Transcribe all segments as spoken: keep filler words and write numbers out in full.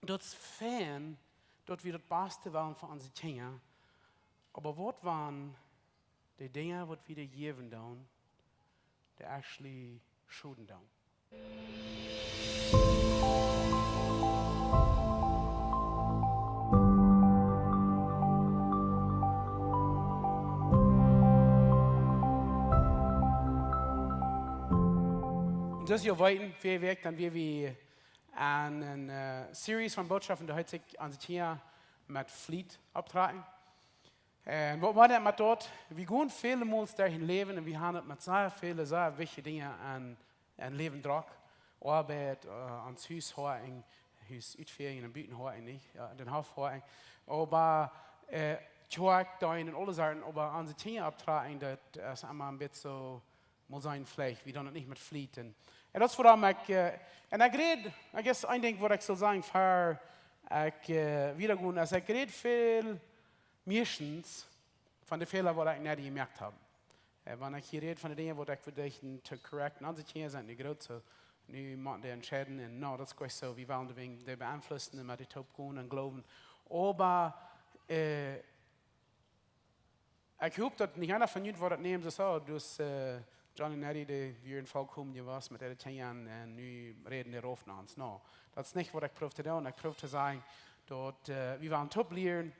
Daut es fein, daut wie daut Baste wellen fa onse Kjinja. Oba waut wan de Dinja, waut wie dee jäwen doonen, dee actually Schoden doonen? Daut es jo weeten, väl Wäakj dan wia wie aun eene, äh, Series von Bootschoften, dee heet sikj Onse Kjinja met Fleet opptrakjen. Un waut meen ekj met daut? Wie gonen väle Mol derch daut Läwen un wie haben daut met sea väle, sea wichtje Dinja aun, aun Läwen drock. Oabeit, äh, ons Hus Hoaten, Hus utfieren un buten Hoaten, nich? Jo, dän Hoff Hoaten. Oba, äh, Kjoakj doonen un aule Sachen, oba onse Kjinja opptrakjen, daut es emma een bät soo, mol sennen veleicht, wie doonen daut nich met Fleet. Un daut es wuarom ekj, äh, un ekj räd, I guess, een Dinkj waut ekj saul sajen, ver ekj, äh, wieda go, es ekj räd väl meistens von de Fäla waut ekj nich jemoakt hab. Äh, wan ekj hia räd von de Dinja waut ekj wudd dichten to correcten, onse Kjinja sent nu groot, soo nu motten dee entscheiden, un no, daut es goanich soo, wie wellen dee wäajen dee beeinflussen un met dee toop gonen un gloowen. Oba, äh, ekj hop daut nich eena von junt woat daut nämen, soo, soo, dus, äh, John un Nettie, dee wieren volkomen jewast met äare Kjinja un nu räden dee rauf no ons. No, daut es nich waut ekj proow to doonen. Ekj proow to sajen daut, äh, wie wellen toop lieren.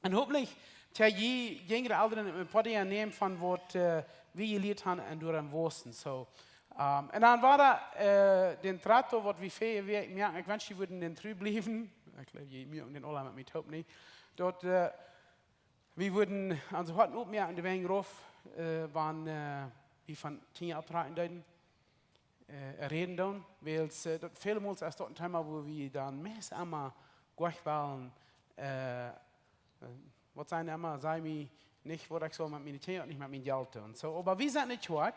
Un hopentlich, tja, jie jinjre Elren een poa Dinja nämen von waut, äh, wie jelieet haben un doaraun wausen. Soo, ähm, un dan wia, äh, dän Trato, waut wie väl, wie, ekj, ekj wensch, jie wudden dän tru bliewen. Ekj jleew, jie moaken dän aula met mie toop, nä? Daut, äh, wie wudden onse Hoaten opmoaken, dee wäajen rauf, äh, wan, äh, wie von Kjinja opptrakjen deeden, äh, räden doonen, wiels, äh, daut väle Mol es daut een Thema, wua wie dan meist emma goanich wellen, äh, äh, waut sajen emma, saj mie nich, waut ekj saul met miene Kjinja, nich met mien Jelt doonen. Soo, oba wie sent nich Kjoakj,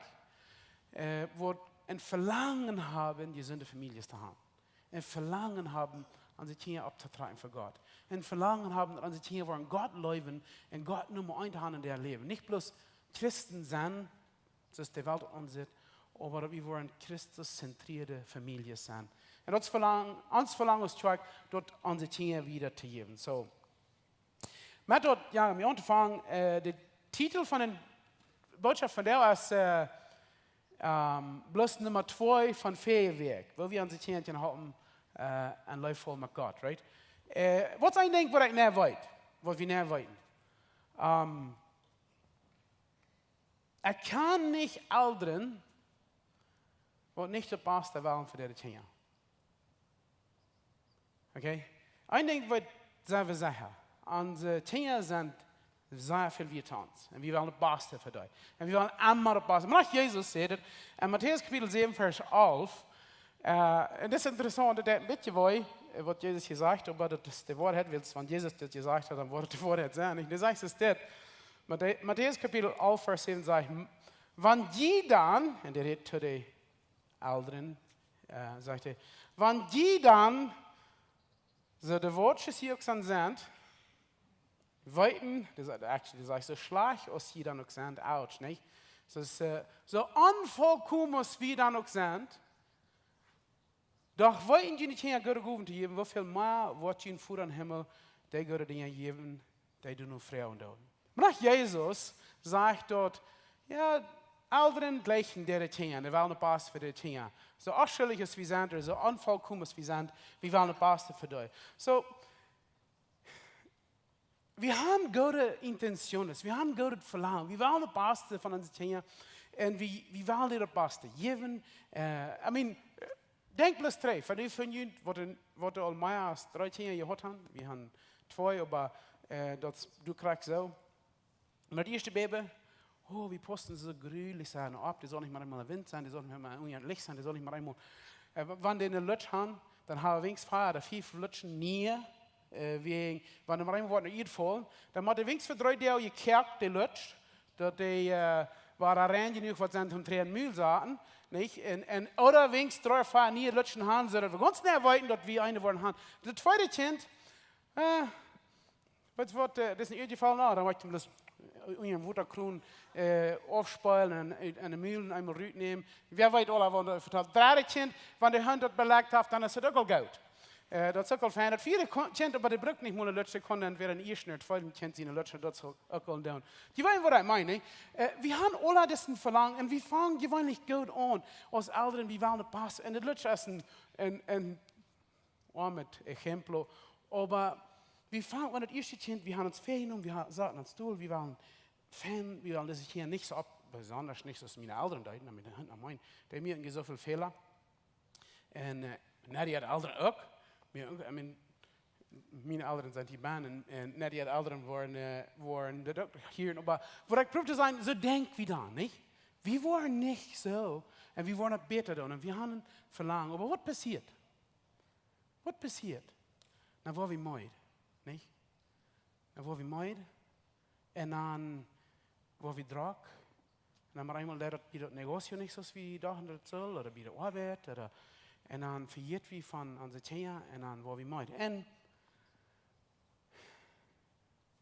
äh, waut een Velangen haben, jesunde Famieljes to haben. Een Velangen haben, onse Kjinja opptotrakjen fa Gott. Een Velangen haben, daut onse Kjinja woaren Gott leewen un Gott Numma eent haben en äa Läwen. Nich bloos Christen sennen, soo aus de Welt aunsitt, oba daut wie woaren Christus-zentrierte Famieljes sennen. Un daut es Velangen, ons Velangen es Kjoakj, daut onse Kjinja wieda to jäwen. Soo, met daut, jo, om auntofangen, äh, de Titel von de Bootschoft vondoag es, äh, ähm, bloos Numma twee von väl Wäakj, woo wie onse Kjinja halpen, äh, een Läwen met Gott, right? Äh, waut es een Dinkj waut ekj nich weet, waut wie nich weeten? Ähm, ekj kjan nich Elren, waut nich daut baste wellen fa äare Kjinja. Okay? Een Dinkj weet wie secha. Onse Kjinja sent sea väl wieet to ons. Un wie wellen daut baste fa dee. Un wie wellen emma daut baste. Oba Jesus sajcht daut en Matäus Kapitel säwen, Varsch alf. Äh, un daut es interessaunt, daut es een bät woo, äh, waut Jesus hia sajcht, oba daut es de Woarheit, wiels wan Jesus daut jesajcht haft, dan woat et de Woarheit sennen. Un hee sajcht es dit, Matä-, Matäus Kapitel alf, Varsch säwen sajcht, "Wan jie dan," un hee rät to de Elren, äh, sajcht hee, "Wan jie dan, soo de Woakjes jie uk sent, weeten," daut es actually, daut es soo schlajcht aus jie dan uk sent, ouch, nich? Daut es, äh, soo onvolkomen aus wie dan uk sent, doch weeten june Kjinja goode Gowen to jäwen, woo väl mea woat jun Voda em Himmel dee goode Dinja jäwen, dee doano froagen doonen. Oba Jesus sajcht daut, jo, Elren jlikjen äare Kjinja, dee wellen daut baste fa äare Kjinja. Soo onschuldich aus wie sent, ooda soo onvolkomen aus wie sent, wie wellen daut baste fa dee. Soo, wie haben goode Intentionen, wie haben goodet Velangen, wie wellen daut baste von onse Kjinja un wie, wie wellen an daut baste jäwen. Äh, I mean, denkj bloos trigj, von dee von junt, waut een, waut aul mea aus dree Kjinja jehaut haben, wie haben twee, oba, äh, daut es, du kjrichst soo. Met daut ieeschte Baby, oh, wie posten soo jrulich sennen opp, dee saul nich mea eemol em Wint sennen, dee saul nich mea unja daut Licht sennen, dee saul nich mea eemol, äh, wan dee eene Lutsch haben, dan haben wie weens vea ooda fief Lutschen nie, äh, wäajen, wan dee mea eemol woaren no Ieed faulen, dan mott dee weens fa dree Doag jekoakt, dee Lutsch, daut dee, äh, woaren rein jenuach, waut sent om dree Mol saten, nich? Un, un, ooda weens dree, vea nie Lutschen haben, soo daut wie gaunz nau weeten, daut wie eene woaren haben. Daut tweede Kjint, äh, weetst waut, äh, daut es nich utjefaulen, no, dan mott ekj daut, äh, unja eene Wotakron, äh, aufspälen un, un de Mul eemol rutnämen. Wäa weet aul, waut daut vetalt. Dredde Kjint, wan de Hunt daut belakjt haft, dan es et uk aul goot. Äh, daut es uk aul fein. Daut vieede Ko-, Kjint, oba dee brukt nich mol een Lutsch, kunn dan wada een ieeschte, een tweede Kjint sien Lutsch, daut es uk aul doonen. Jie weeten, waut ekj meen, nä? Äh, wie haben aula disen Velangen un wie fangen jeweenlich goot aun aus Elren, wie wellen daut passen. Un daut Lutsch es een, een, een oamet Exempel. Oba wie fangen, wan daut ieeschte Kjint, wie haben ons väajenomen, wie ha-, saten aum Stool, wie wellen fein, wie wellen dise Kjinja nich soo opp, besonda nich soo aus miene Elren deeden, miene Haunt noch meen, dee moaken soo väl Fäla. Un, äh, Nettie äare Elren uk. Mie uk, I mean, miene Elren sent hia bennen un, un Nettie äare Elren wieren, äh, wieren daut uk hia. Oba waut ekj proow to sajen, soo denkj wie dan, nich? Wie wieren nich soo. Un wie wieren daut bäta doonen. Un wie haben een Velangen. Oba waut passieet? Waut passieet? Dan woa wie meed, nich? Dan woa wie meed. Un dan woa wie drock. Un dan mau eemol deit daut bie daut Negocio nich soo aus wie dochten daut sull, ooda bie de Oabeit, ooda, un dan vejäten wie von onse Kjinja un dan woa wie meed. Un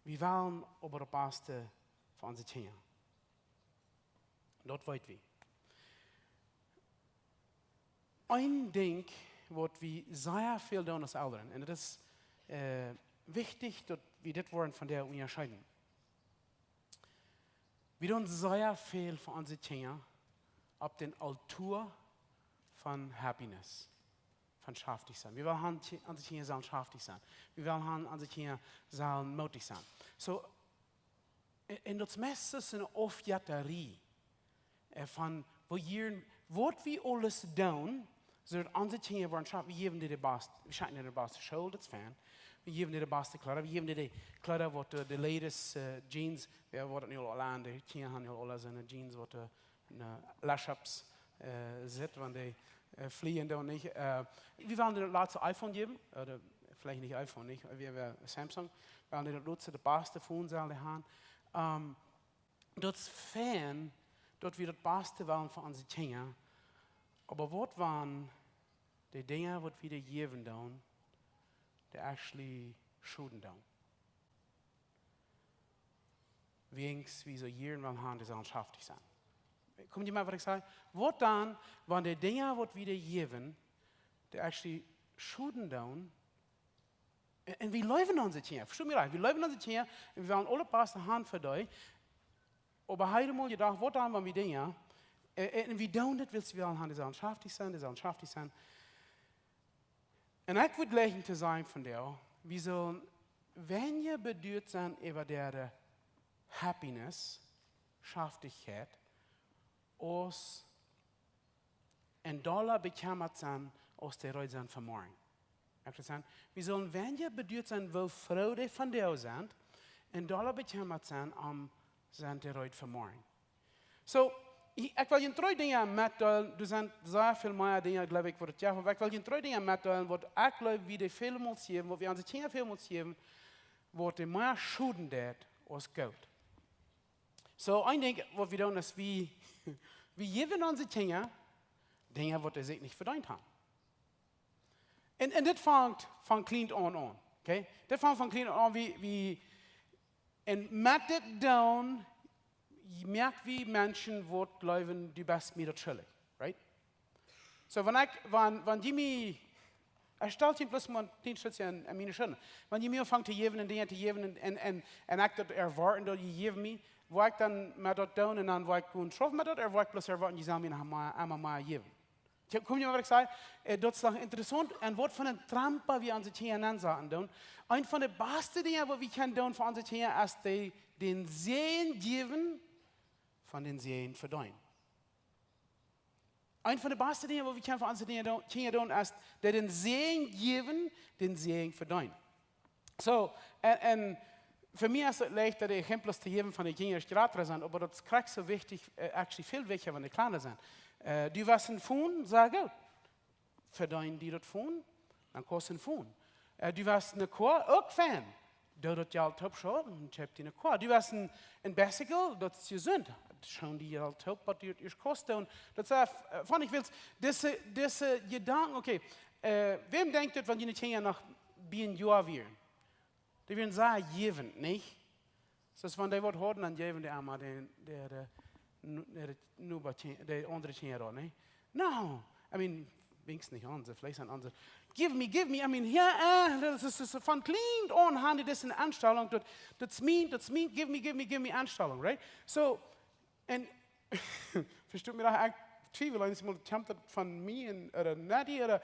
wie wellen oba daut baste fa onse Kjinja. Daut weet wie. Een Dinkj, waut wie sea väl doonen aus Elren, un daut es, äh, wichtich, daut wie dit woaren von dee unjascheeden. Wie doonen sea väl fa onse Kjinja opp dän Altoa von happiness, von schaftich sennen. Wie wellen han, Ki-, onse Kjinja sellen schaftich sennen. Wie wellen han, onse Kjinja sellen mootich sennen. Soo, un, un daut es meist eene Aufjettarie, äh, von woo jieren, waut wie aules doonen, soo daut onse Kjinja woaren schaftich. Wie jäwen dee de baste, wie schekjen dee de baste School, daut es fein. Wie jäwen dee de baste Kjleeda, wie jäwen dee de Kjleeda, waut de, de latest, äh, Jeans, jo, waut nu aul aun, de Kjinja haben nu aul soone Jeans, waut de, ne, Lash-ups, äh, sent, wan dee, äh, flieen doonen, nich? Äh, wie wellen dee daut latste iPhone jäwen, äh, de, veleicht nich iPhone, nich? Wie haben Samsung, wie wellen dee daut latste, daut baste Phone sellen dee haben. Ähm, daut es fein, daut wie daut baste wellen fa onse Kjinja. Oba waut wan de Dinja, waut wie dee jäwen doonen, dee actually schoden doonen? Wiels wie soo jieren wellen han, dee sellen schaftich sennen. Kjemt jie mol, waut ekj saj? Waut dan, wan de Dinja, waut wie dee jäwen, dee actually schoden doonen? Un, un wie leewen onse Kjinja, vestot mie rajcht, wie leewen onse Kjinja un wie wellen aule Paste han fa dee. Oba hee mol jedocht, waut dan, wan wie Dinja, äh, äh, un wie doonen dit, wiels wie wellen han, dee sellen schaftich sennen, dee sellen schaftich sennen. Un ekj wudd jleichen to sajen von dee, wie sellen weinja beduat sennen äwa dee happiness, Schaftichkjeit, aus, un dolla bekjemmat sennen, aus dee reed sennen fa morjen. Ekj wudd sajen, wie sellen weinja beduat sennen, woo froo dee von dee sent, un dolla bekjemmat sennen, om sent dee reed fa morjen. Soo, ekj, ekj well junt dree Dinja metdeelen. Doa sent sea väl mea Dinja, jleew ekj, waut et jeft, oba ekj well junt dree Dinja metdeelen, waut ekj jleew, wie dee väl mol siewen, waut wie onse Kjinja väl mol siewen, waut dee mea schoden deit aus Gott. Soo, een Dinkj, waut wie doonen, es, wie, wie jäwen onse Kjinja Dinja, waut dee sikj nich vedeent haben. Un, un dit fangt von kjlien aun aun, okay? Dit fangt von kjlien aun, wie, wie, un met dit doonen, moak wie Menschen waut jleewen, du best mie daut schuldich, right? Soo, wan ekj, wan, wan jie mie, ekj stal junt bloos mol een kjlien Stootje aun, aun miene Schullen. Wan jie mie aunfangen to jäwen un Dinja to jäwen un, un, un, un ekj daut erwoa, daut jie jäwen mie, woa ekj dan met daut doonen un dan woa ekj gonen schaufen met daut, ooda woa ekj bloos erwoaren, jie sellen mie noch mol, eemol mea jäwen? Kje-, kjemt jie mol, waut ekj saj? Äh, daut es noch interessaunt. Un waut fa een Trampa wie onse Kjinja nensaten doonen. Eent von de baste Dinja, waut wie kjennen doonen fa onse Kjinja, es dee dän Säajen jäwen von dän Säajen vedeenen. Eent von de baste Dinja, waut wie kjennen fa onse Dinja doonen, Kjinja doonen, es dee dän Säajen jäwen, dän Säajen vedeenen. Soo, un, un fa mie es et leicht, daut de Exempels to jäwen von de Kjinja, dee jrata sent, oba daut es krakjt soo wichtich, äh, actually väl wichtja, wan dee kjliena sent. Äh, du west een Phone, sea goot. Vedeen die daut Phone, dan kost een Phone. Äh, du west een Koa, uk fein. Doo daut Jelt toop, soo, un kjeep die een Koa. Du west een, een Bicycle, daut es jesunt. Schoon die Jelt toop, waut die daut ieescht kost, un daut es, äh, von ekj well, dise, dise Jedanken, okay, äh, wäm denkjt daut, wan june Kjinja noch bie een Joa wieren? Dee wieren sea jäwent, nich? Soo aus wan dee waut hauden, dan jäwen dee emma de, de, de, nu-, de, de, nu waut Kjin-, de aundre Kjinja, nich? No, I mean, weens nich onse, veleicht sent onse Give me, give me. I mean, yeah, eh, daut es, daut es von kjlien aun han dee dise Enstalunk, daut, daut es mien, daut es mien, give me, give me, give me Enstalunk, right? So, un vestot mie rajcht, ekj twiewel eemol, kjemt daut von mie un, ooda Nettie, ooda,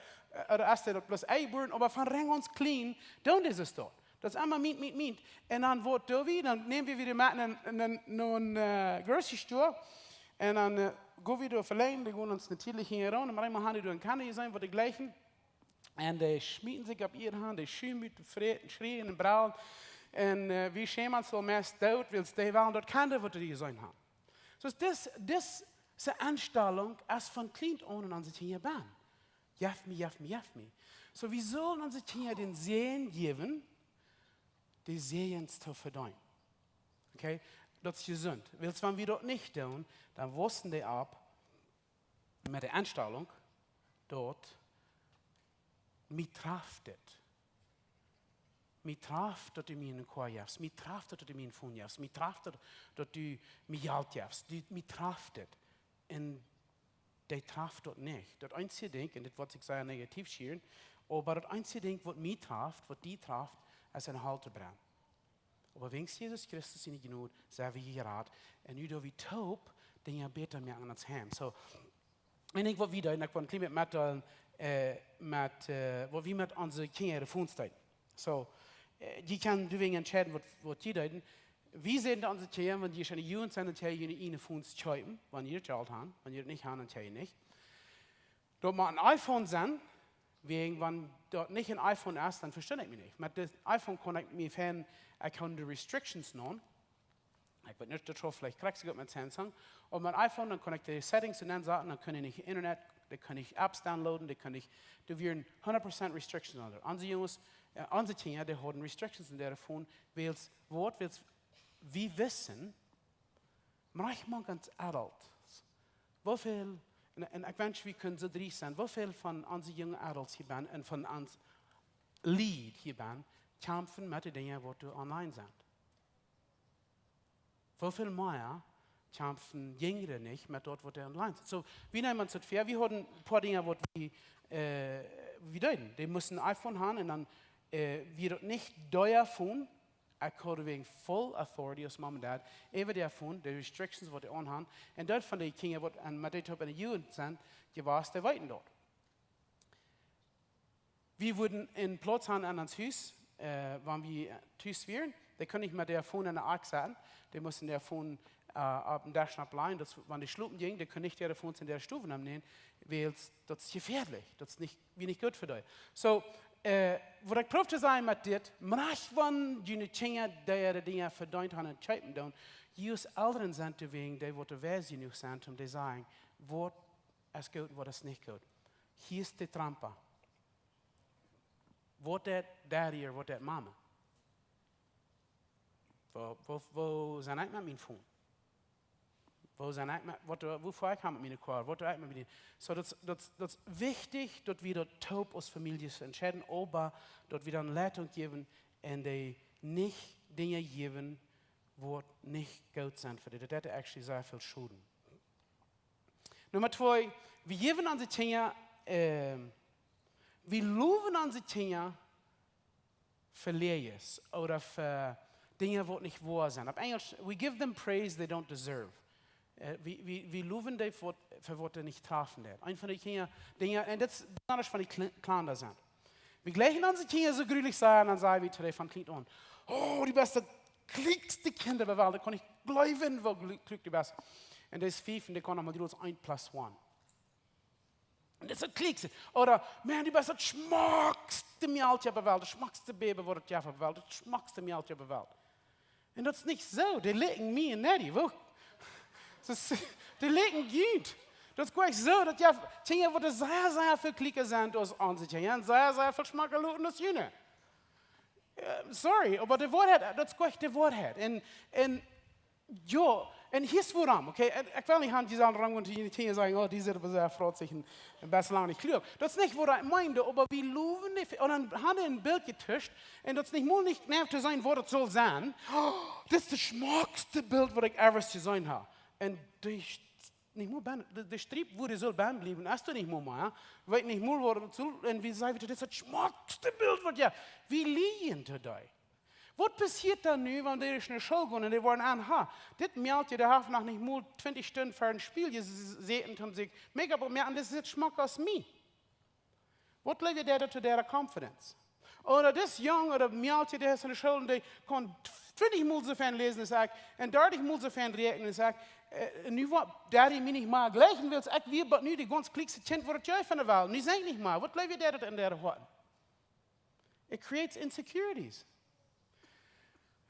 ooda es daut bloos eejeboaren, oba von rein gaunz kjlien, dan es et daut. Daut es emma mien, mien, mien. Un dan woat doa wie, dan näm wie wada met no, no, no een, eh, grocery store. Un dan, eh, go wie doa veleicht, dee gonen ons natürlich hia aun, oba eemol han dee doa een Candy seenen, waut dee jlikjen. Un dee schmieten sikj opp äare Haunt, dee schumen ut de Fräten, schrieen un brellen. Un, eh, wie schämen ons aul meist doot, wiels dee wellen daut Candy, waut dee jeseenen haben. Soo, dis, dise Enstalunk es von kjlien aun en onse Kjinja bennen. Jeff mie, jeff mie, jeff mie. Soo, wie sellen onse Kjinja dän Säajen jäwen, dee Säajens to vedeenen. Okay? Daut es jesunt. Wiels wan wie daut nich doonen, dan wausen dee opp met de Enstalunk, daut mie traft et. Mie traft, daut du mie eene Koa jefst. Mie traft, daut du mie een Phone jefst. Mie traft, daut, daut du mie Jelt jefst. Du, mie traft et. Un dee traft daut nich. Daut eensje Dinkj, un dit woat sikj sea negativ hieren, oba daut eensje Dinkj, waut mie traft, waut die traft, es een Holt to brennen. Oba wäajen Jesus Christus siene Jnod sent wie jerat. Un nu doo wie toop Dinja bäta moaken en ons Heim. Soo, un ekj, waut wie doonen, ekj well een kjlien bät met, eh, met, eh, waut wie met onse Kjinja äare Phones doonen. Soo, eh, jie kjennen doawäajen entscheiden, waut, waut jie doonen. Wie sajen onse Kjinja, wan jie enne Jugend sent, daut jie eene Phone kjeepen, wan jie Jelt haben, wan jie daut nich haben, dan kjeepen jie nich. Daut mott een iPhone sennen, wäajen wan daut nich een iPhone es, dan vestonen ekj mie nich. Met dit iPhone kaun ekj mie fein, ekj kaun de restrictions nämen. Ekj weet nich, daut es veleicht krakjt soo goot met Samsung. Opp mien iPhone, dan kaun ekj de settings nensaten, dan kaun ekj nich Internet, dan kaun ekj apps downloaden, dan kaun ekj, doa wieren hundat Prozent restrictions aun. Onse Junges, eh, onse Kjinja, dee hauden restrictions en äare Phone, wiels, waut, wiels, wie wisten, mau ekj meen, gaunz adult. Woo väl, un, un ekj wensch, wie kunnen soo dreist sennen, woo väl von onse junge Adults hia bennen un von ons Lied hia bennen, kjamfen met de Dinja, waut doa online sent. Woo väl mea kjamfen Jinjre nich met daut, waut doa online sent. Soo, wie nämen ons daut väa, wie hauden een poa Dinja, waut wie, eh, wie deeden. Dee musten een iPhone haben un dan, eh, wia daut nich dee Phone, ekj haud wäajen full authority aus Mom un Dad, äwa dee Phone, de restrictions, waut dee aun haben. Un daut von de Kjinja, waut en, met dee toop enne Jugend sent jewast, dee weeten daut. Wie wudden een Plauz haben aun ons Hus, eh, wan wie, eh, tus wieren. Dee kunnen nich met dee Phone aun de Akj setten. Dee musten dee Phone, eh, opp dän Desch nopp lajen. Daut, wan dee schlopen jinjen, dee kunnen nich dee Phones en de Stow nämen, wiels daut es jefäadlich. Daut es nich, wia nich goot fa dee. Soo, eh, waut ekj proow to sajen met dit, mau wan june Kjinja dee Dinja vedeent haben un kjeepen doonen, jie aus Elren sent doawäajen dee, waut doa wies jenuach sent, om to sajen, waut es goot, waut es nich goot. Hia es de Trampa. Waut deit Daddy ooda waut deit Mama? Woo, woo, woo sie ekj met mien Phone? Woo sie ekj met, waut, woo foa ekj han met miene Koa? Waut doo ekj met miene? Soo, daut, daut, daut es wichtich, daut wie daut toop aus Famieljes entscheiden, oba daut wie dan Leitunk jäwen un dee nich Dinja jäwen, waut nich goot sent fa dee. Daut deit actually sea väl Schoden. Numma twee, wie jäwen onse Kjinja, eh, wie lowen onse Kjinja fa Läajes ooda fa Dinja, waut nich woa sent. Opp Enjlisch, we give them praise they don't deserve. Eh, wie, wie, wie lowen dee fa waut, fa waut dee nich trafen deit. Eent von de Kjinja, Dinja, un daut es besonda wan dee kle-, kjlien sent. Wie jlikjen onse Kjinja soo grulich sea, dan sajen wie to dee von kjlien aun: "Oh, du best daut kluakste Kjint opp de Welt. Daut kaun ekj nich jleewen, woo glu-, kluak du best." Un dee es fief un dee kaun noch mau jrod eent plus eent. Un daut es daut kluakste. Ooda: "Man, du best daut schmockste Mejalkje opp de Welt, daut schmockste Baby, waut et jeft opp de Welt, daut schmockste Mejalkje opp de Welt." Un daut es nich soo. Dee likjen mie un Nettie, woo? Daut es, dee likjen junt. Daut es goanich soo, daut jeft Kjinja, waut sea, sea väl kluaka sent aus onse Kjinja un sea, sea väl schmocka loten aus june. Eh, sorry, oba de Woarheit, daut es goanich de Woarheit. Un, un, jo, un hia es wuarom, okay? Un ekj well nich aun dise aundre Rang, wan june Kjinja sajen: "Oh, dee sent oba sea frotzich un, un best lang nich kluak." Daut es nich, waut ekj meen, oba wie lowen nich, un dan haben dee een Bilt jetuscht, un daut es nich mol nich knapp to seenen, waut et saul sennen. Oh, dit es daut schmockste Bilt, waut ekj ever jeseenen hab. Un dee Nich mol bennen, de, de Striep, wua dee sull bennen bliewen, es doa nich mol mea. Weet nich mol, wua daut sull, un wie sajen, daut es daut schmockste Bilt, waut, jo, wie lieen to dee. Waut passieet dan nu, wan dee no School gonen un dee woaren aun, ha, dit Mejalkje, dee haft noch nich mol twintich Stunden ver een Spieejel jesäten, om sikj Make-up to moaken, daut es schmock aus mie. Waut leewd dee daut to äare confidence? Ooda dis Jung ooda Mejalkje, dee es enne School un dee kaun twintich mol soo väl läsen aus ekj un dartich mol soo väl räakjnen aus ekj. Äh, nu woat Daddy mie nich mea jlikjen, wiels ekj wia bat nu daut gaunz kjlienste Kjint, waut et jeft enne Welt. Nu sie ekj nich mea. Waut leewd dee daut en äare Hoaten? It creates insecurities.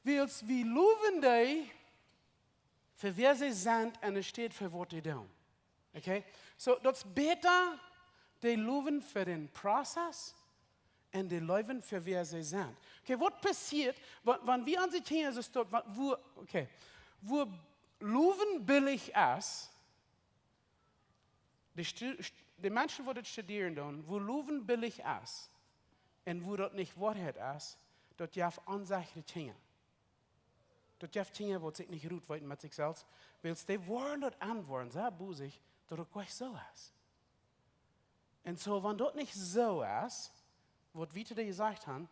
Wiels wie lowen dee fa wäa see sent un enne Städ fa waut dee doonen. Okay? So, daut es bäta, dee lowen fa dän Prozess un dee lowen fa wäa see sent. Okay, waut passieet, wa-, wan wie aun sikj hinjen soo stonen, wa-, wua, okay, wua lowen billich es, de Stu-, St-, de Menschen, waut daut studieren doonen, wua lowen billich es un wua daut nich Woarheit es, daut jeft onsechere Kjinja. Daut jeft Kjinja, waut sikj nich rut weeten met sikj selfst, wiels dee woaren daut aunwoaren, sea bosich, daut et goanich soo es. Un soo, wan daut nich soo es, waut wie to dee jesajcht haben,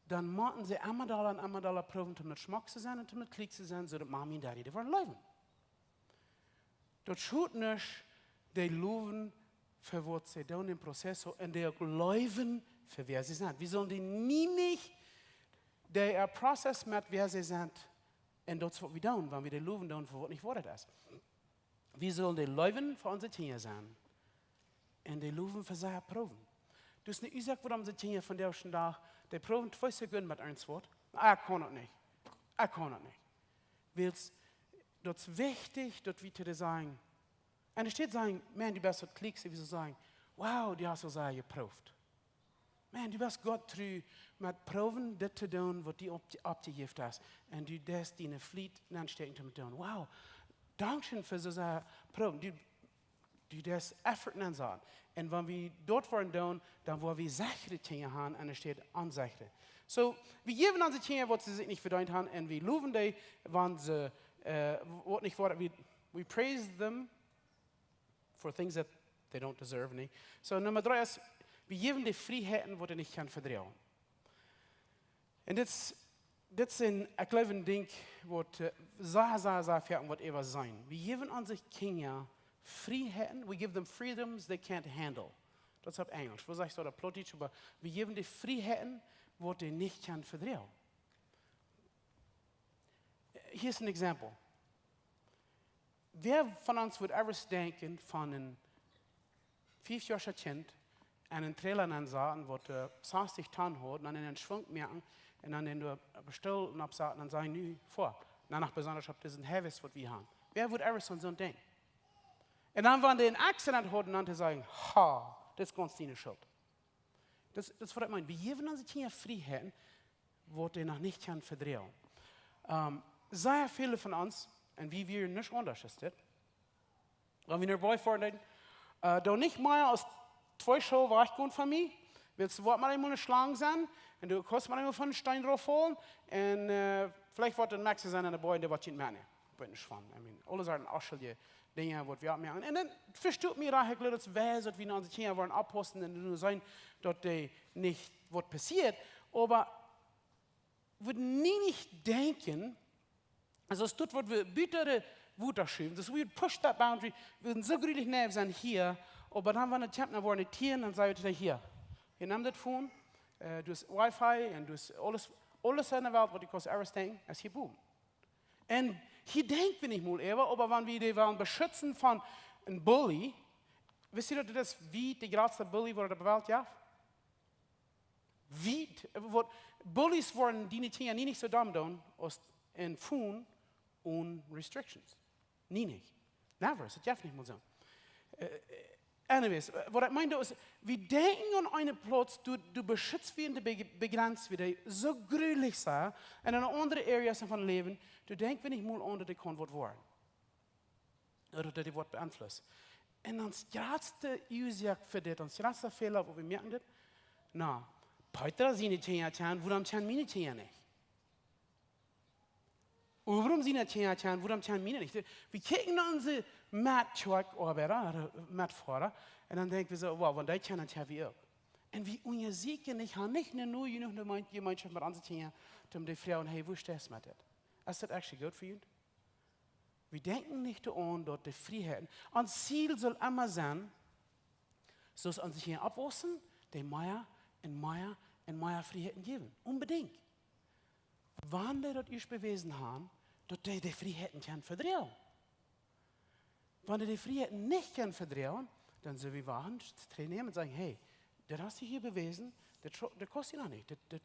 dan motten see emma dolla un emma dolla proowen, om daut schmock to sennen un om daut kjlien to sennen, soo daut Mami un Daddy dee woaren leewen. Daut schot nich, dee lowen fa waut see doonen em Prozess, soo, un dee uk leewen fa wäa see sent. Wie sellen dee nie nich, dee äa Prozess met wäa see sent, un daut es waut wie doonen, wan wie dee lowen doonen fa waut nich Woarheit es. Wie sellen dee leewen fa onse Kjinja sennen. Un dee lowen fa see proowen. Daut es ne Uasoak, wuarom see Kjinja vondoag dän Dach, dee proowen twee Sekunden met eent waut. Ah, ekj kaun daut nich. Ekj kaun daut nich. Wiels, daut es wichtich, daut wie to dee sajen. Un enne Städ sajen, Maun, du best daut kjlienste, wie sellen sajen, wow, du hast soo sea jeprooft. Maun, du best Gott tru met proowen dit to doonen, waut du opp-, oppjejäft hast. Un du deist diene Fliet nenstäakjen om to doonen. Wow, dankscheen fa soo sea proowen. Du, du deist Effort nensaten. Un wan wie daut woaren doonen, dan woa wie sechere Kjinja haben enne Städ onsechere. So, wie jäwen onse Kjinja, waut see sikj nich vedeent haben, un wie lowen dee, wan see, äh, waut nich woaren, we, we praise them for things that they don't deserve, nä? So, Numma dree es, wie jäwen dee Frieheiten, waut dee nich kjennen vedroagen. Un dit es, dit es een, ekj jleew, een Dinkj, waut, äh, sea, sea, sea väl waut äwa sennen. Wie jäwen onse Kjinja Frieheiten, we give them freedoms they can't handle. Daut es opp Enjlisch. Waut sajcht daut opp Plautdietsch, oba wie jäwen dee Frieheiten, waut dee nich kjennen vedroagen. Hia es een Exempel. Wäa von ons wudd ever denkjen von een fiefjoaschet Kjint en een Trailer nensaten, waut, äh, sastich Ton haud, un dan en een Schwunk moaken un dan en de Stool oppsaten un sajen, nu, foa. Un dan noch besonda opp disen Highways, waut wie haben. Wäa wudd ever aun soon denkjen? Un dan, wan dee een Accident hauden, dan to sajen, ha, dit es gaunz diene Schult. Daut, daut es waut ekj meen. Wie jäwen onse Kjinja Frieheiten, waut dee noch nich kjennen vedroagen. Ähm, sea väle von ons, un wie wieren nich aundasch aus dit, wan wie no Boy foaren deeden, äh, doo nich mea aus twee Schoo wajchgonen von mie, wiels du woascht mau eemol ne Schlang sennen, un du kaust mau eemol von een Steen rauffaulen, un, äh, veleicht woat een Maxi sennen aun de Boy, un dee woat junt metnämen. Ekj weet nich von. I mean, aules sent onschulje Dinja, waut wie oppmoaken. Un dan vestoot mie rajcht, ekj jleew, daut es wies, daut wie no onse Kjinja woaren oppaussen un nu seenen, daut dee nich waut passieet, oba wie wudden nie nich denkjen, aulsoo aus daut, waut wie buta de Wota schuwen, daut wie push that boundary, wie sent soo jreslich neiw sennen hia, oba dan, wan et kjemt no woaren Tieren, dan saj wie to dee hia, hia, nemm dit Phone, äh, du hast Wi-Fi un du hast aules, aules enne Welt, waut du kaust ever denkjen, es hia bowen. Un hia denkj wie nich mol äwa, oba wan wie dee wellen beschitzen von een Bully, wisst jie, daut dit es, woo de jratste Bully, waut et opp de Welt jeft? Woo, waut, Bullies woaren diene Kjinja nie nich soo domm doonen aus een Phone onen restrictions. Nie nich. Never, daut jeft nich mol soo. Äh, äh, anyways, äh, waut ekj meen, daut es, wie denkjen aun eene Plauz, du, du beschittst wie un du be-, bejrenst wie, dee soo jreslich sent, un en aundre Areas von Läwen, du denkjst wie nich mol aun, daut dee kaun waut woaren. Ooda daut dee woat beeinflusst. Un ons jratste Uasoak fa dit, ons jratsta Fäla, waut wie moaken dit, na, Petra siene Kjinja kjennen, wuarom kjennen miene Kjinja nich? Wuarom sent daut Kjinja, wuarom kjennen wie daut nich? Wie kjikjen no onse Metjoakjoabeida, ooda Metfoara, un dan denkj wie soo: "Wow, wan dee kjennen, dan kjenn wie uk." Un wie unjasieekjen nich, haben nich ne, nu jenuach ne Meen-, Jemeenschoft met onse Kjinja, om to froagen: "Hey, woo steit et met dit? Es daut actually goot fa junt?" Wie denkjen nich doaraun, daut de Frieheit, ons Ziel saul emma sennen, soo aus onse Kjinja oppwaussen, dee mea un mea un mea Frieheiten jäwen. Onbedinjt. Wan dee daut ieescht bewäsen haben, daut dee de Frieheiten kjennen vedroagen. Wan dee de Frieheiten nich kjennen vedroagen, dan sell wie wachten, trigj nämen un sajen: "Hey, daut hast du hia bewäsen, daut tro-, daut kaust du noch nich. Daut, daut,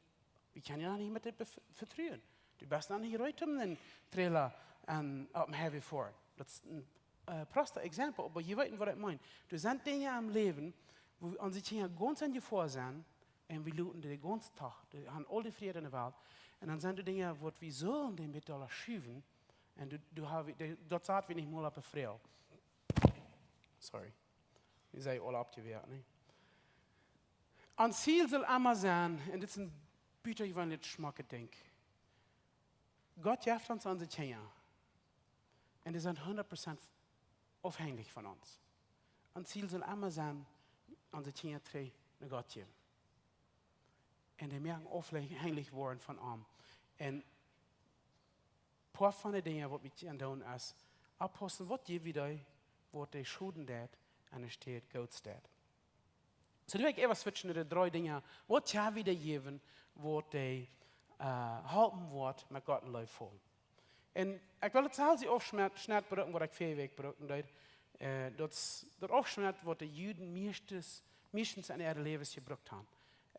wie kjennen die noch nich met dit bef-, vetruen. Du best noch nich reed om dän Trailer un opp dän Highway to foaren." Daut es een, äh, prosta Exempel, oba jie weeten, waut ekj meen. Doa sent Dinja em Läwen, wua onse Kjinja gaunz en Jefoa sent, un wie loten dee gaunz tach, dee haben aul de Frieheit en de Welt. Un dan sent doa Dinja, waut wie sullen dee met doa schuwen. Un du, du hast, dee, daut sat wie nich mol opp de Froag. Sorry. Wie sent aul oppjewakjt, nä? Ons Ziel saul emma sennen, un dit es een butajeweenlich schmocket Dinkj. Gott jeft ons onse Kjinja. Un dee sent hundat Prozent aufhenjich von ons. Ons Ziel saul emma sennen, onse Kjinja trigj no Gott jäwen. Un dee moaken aufhenjich woaren von am. Un poa von de Dinja, waut wie kjennen doonen, es oppaussen, waut jäw wie dee, waut dee Schoden deit, enne Städ Goodet deit. Soo, nu well ekj äwa switchen no de dree Dinja, waut kjenn wie dee jäwen, waut dee, äh, halpen woat met Gott en Leew faulen. Un ekj well daut selfst Aufschnett, Schnett brucken, waut ekj väaje Wäakj brucken deed. Äh, daut es daut Aufschnett, waut de Juden mieeschtens, mieeschtens en äare Läwes jebrukt haben.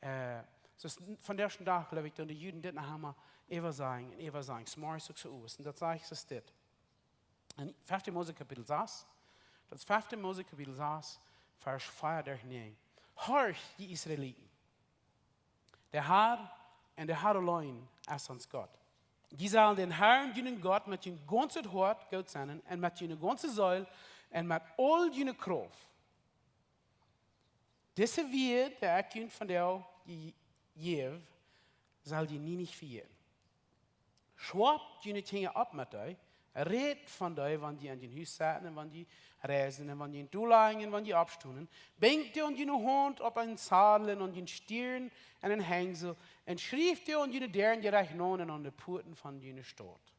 Äh, soo es vondoag dän Dach, jleew ekj, doonen de Juden dit noch emol äwasajen un äwasajen, zemorjes uk zemorjes. Un daut sajcht soo dit. En fefte Mose Kapitel sas. Daut es fefte Mose Kapitel sas, Varsch vea derch näajen. Horcht, jie Israeliten. De Herr un de Herr auleen es ons Gott. Jie sellen dän Herrn, junen Gott, met jun gaunzet Hoat goot sennen un met june gaunze Seel un met aul june Krauft. Dise Wieed, dee ekj junt vondoag je-, jäw, sell jie nie nich vejäten. Schwoat june Kjinja opp met dee, rät von dee, wan jie en jun Hus setten un wan jie reisen un wan jie doa lajen un wan jie oppstonen. Binjt dee aun june Haunt opp een Zadel un aun jun Stiern aun een Henjsel un schrieft dee aun june Däaren jerajcht naun un aun de Puaten von june Staut.